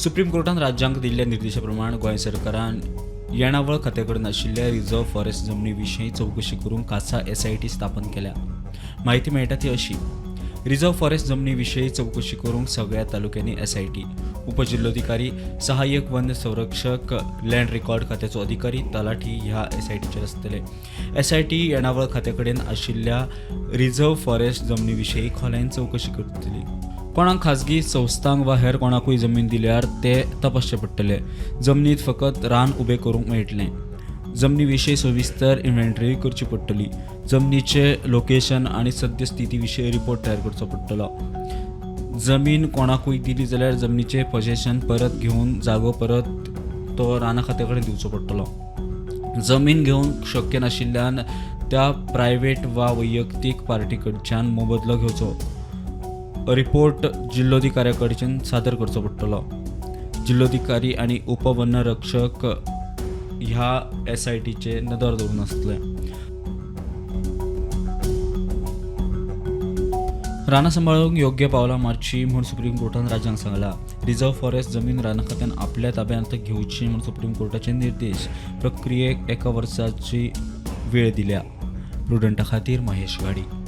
Supreme कोर्टान राज्यांक दिल्ल्या निर्देशा प्रमाण गोंय सरकारान येणावळ खात्या कडेन आशिल्ल्या रिझर्व्ह फॉरेस्ट जमनी विशीं चवकशी करूंक खासा एसआयटी स्थापन केल्या. म्हायती मेळटा ती अशी, रिझर्व्ह फॉरेस्ट जमनी विशीं चवकशी करूंक सगळ्या तालुक्यांनी एसआयटी, उपजिल्लोधिकारी, सहाय्यक वन संरक्षक, लँड रेकॉर्ड खात्याचो अधिकारी, तलाठी ह्या एसआयटीचेर आसतले. एसआयटी येणावळ खात्या कडेन आशिल्ल्या रिझर्व्ह फॉरेस्ट जमनी विशीं खोलायेन चवकशी करतली. कोणाक खाजगी संस्थांक वा हेर कोणाकूय जमीन दिल्यार ते तपासचे पडटले. जमनीत फकत रान उबें करूंक मेळटलें. जमनी विशीं सविस्तर इन्व्हेंटरी करची पडटली. जमनीचें लोकेशन आनी सद्यस्थिती विशीं रिपोर्ट तयार करचो पडटलो. जमीन कोणाकूय दिली जाल्यार जमनीचें पॉजेशन परत घेवन जागो परत तो राना खात्या कडेन दिवचो पडटलो. जमीन घेवंक शक्य नाशिल्ल्यान त्या प्रायव्हेट वा वैयक्तीक पार्टी कडच्यान मोबदलो घेवचो. रिपोर्ट जिल्लोधिकाऱ्या कडच्यान सादर करचो पडटलो. जिल्लोधिकारी आनी उपवनरक्षक ह्या एसआयटीचे नदर दवरून आसतले. रानां सांबाळूंक योग्य पावलां मारची म्हूण सुप्रीम कोर्टान राज्यांक सांगलां. रिझर्व्ह फॉरेस्ट जमीन रानां खात्यान आपल्या ताब्यांत घेवची म्हूण सुप्रीम कोर्टाचे निर्देश. प्रक्रियेक एका वर्साची वेळ दिल्या. प्रुडंटा खातीर महेश घाडी.